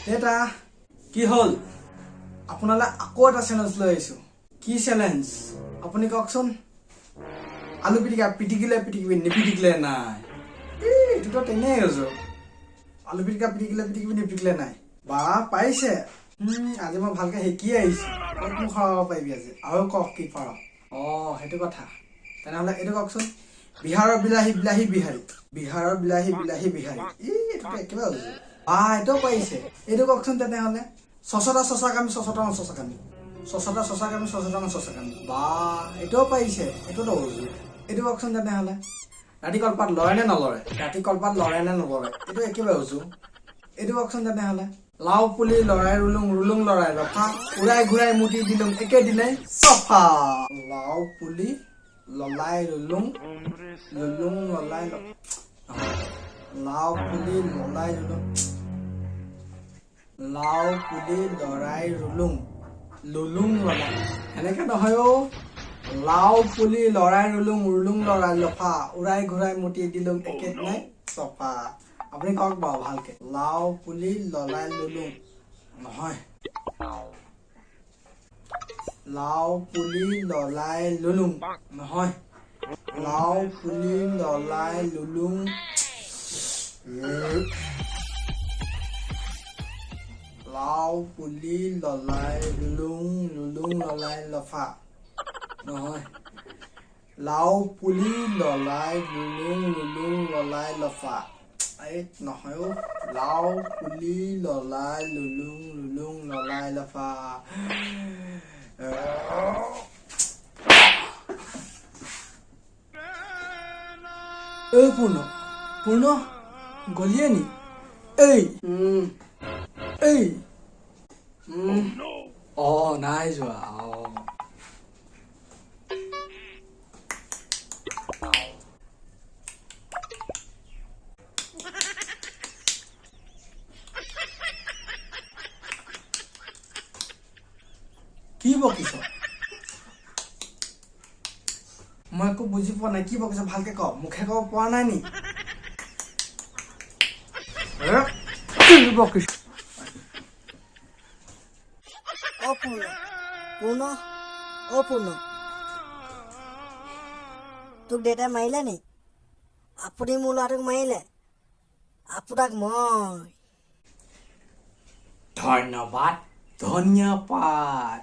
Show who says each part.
Speaker 1: দেউতা, কি হ'ল? আপোনালৈ আকৌ এটা চেলেঞ্জ লৈ আহিছোঁ। কি চেলেঞ্জ আপুনি কওকচোন। আলু পিটিকা পিটিকিলে পিটিকিবি, নিপিটিকিলে নাই। এই এইটোতো তেনেই হৈছো। আলু পিটিকা পিটিকিলে পিটিকিবি, নিপিটিকিলে নাই। বা পাৰিছে। আজি মই ভালকে শিকি আহিছো। ক'ত মোক হৰাব পাৰিবি আজি? আৰু কওক কি পাৰ। অঁ, সেইটো কথা। তেনেহ'লে এইটো কওকচোন, বিহাৰৰ বিলাহী বিলাহী বিহাৰী, বিহাৰৰ বিলাহী বিলাহী বিহাৰী। এই এইটোতো একেবাৰে উজু। বা এইটোও পাৰিছে। এইটো কওকচোন তেনেহ'লে, চচতা চচা কামি চচতা নচচা কামি, চচতা চচা কামি চচতা নচচা কামি। বা এইটোও পাৰিছে। এইটোতো উজু। এইটো কওকচোন তেনেহ'লে, ৰাতি কলপাত লৰে নে নলৰে? ৰাতি কলপাত লৰে নে নলৰে? এইটো একেবাৰে উজু। এইটো কওকচোন তেনেহ'লে, লাও পুলি লৰাই ৰুলুং ৰুলুং লৰাই ৰফা, উৰাই ঘূৰাই মুটি দিলুং একেদিনাই চফা। লাও পুলি ললাই ৰুলুং লুলুং ললাই, লাও পুলি ললাই ৰুলুং, লাও পুলি লৰাই ৰুলুং লুলুং ললাই, সেনেকে নহয় অ'। লাও পুলি লৰাই ৰুলুং ৰুলুং লৰাই লফা, উৰাই ঘূৰাই মুটি দিলুং একেদিনাই চফা। আপুনি কওক বাৰু ভালকে। লাও পুলি ললাই লুলুং, নহয়, লাও পুলি ললাই লুলুং, নহয়, লাও পুলি ললাই লুলুং। লাও পুলি ললাই লুলুং লুলুং ললাই লফা, নহয়, লাও পুলি ললাই লুলুং লুলুং ললাই লফা। এই নহয় অ'। লাও পুলি ললাই লুলুং লুলুং ললাই লফা। এই পূৰ্ণ, পূৰ্ণ গলিয়ে নি? এই এই অ নাই যোৱা। অ কি বকিছ? মই একো বুজি পোৱা নাই, কি বকিছ ভালকে ক। মুখে ক'ব পৰা নাই নি? কি বকিছ?
Speaker 2: অ পূৰ্ণ, পূৰ্ণ, অ পূৰ্ণ, তোক দেউতাই মাৰিলে নি? আপুনি মোৰ ল'ৰাটোক মাৰিলে, আপোনাক মই
Speaker 1: ধন্যবাদ, ধনিয়া পাত।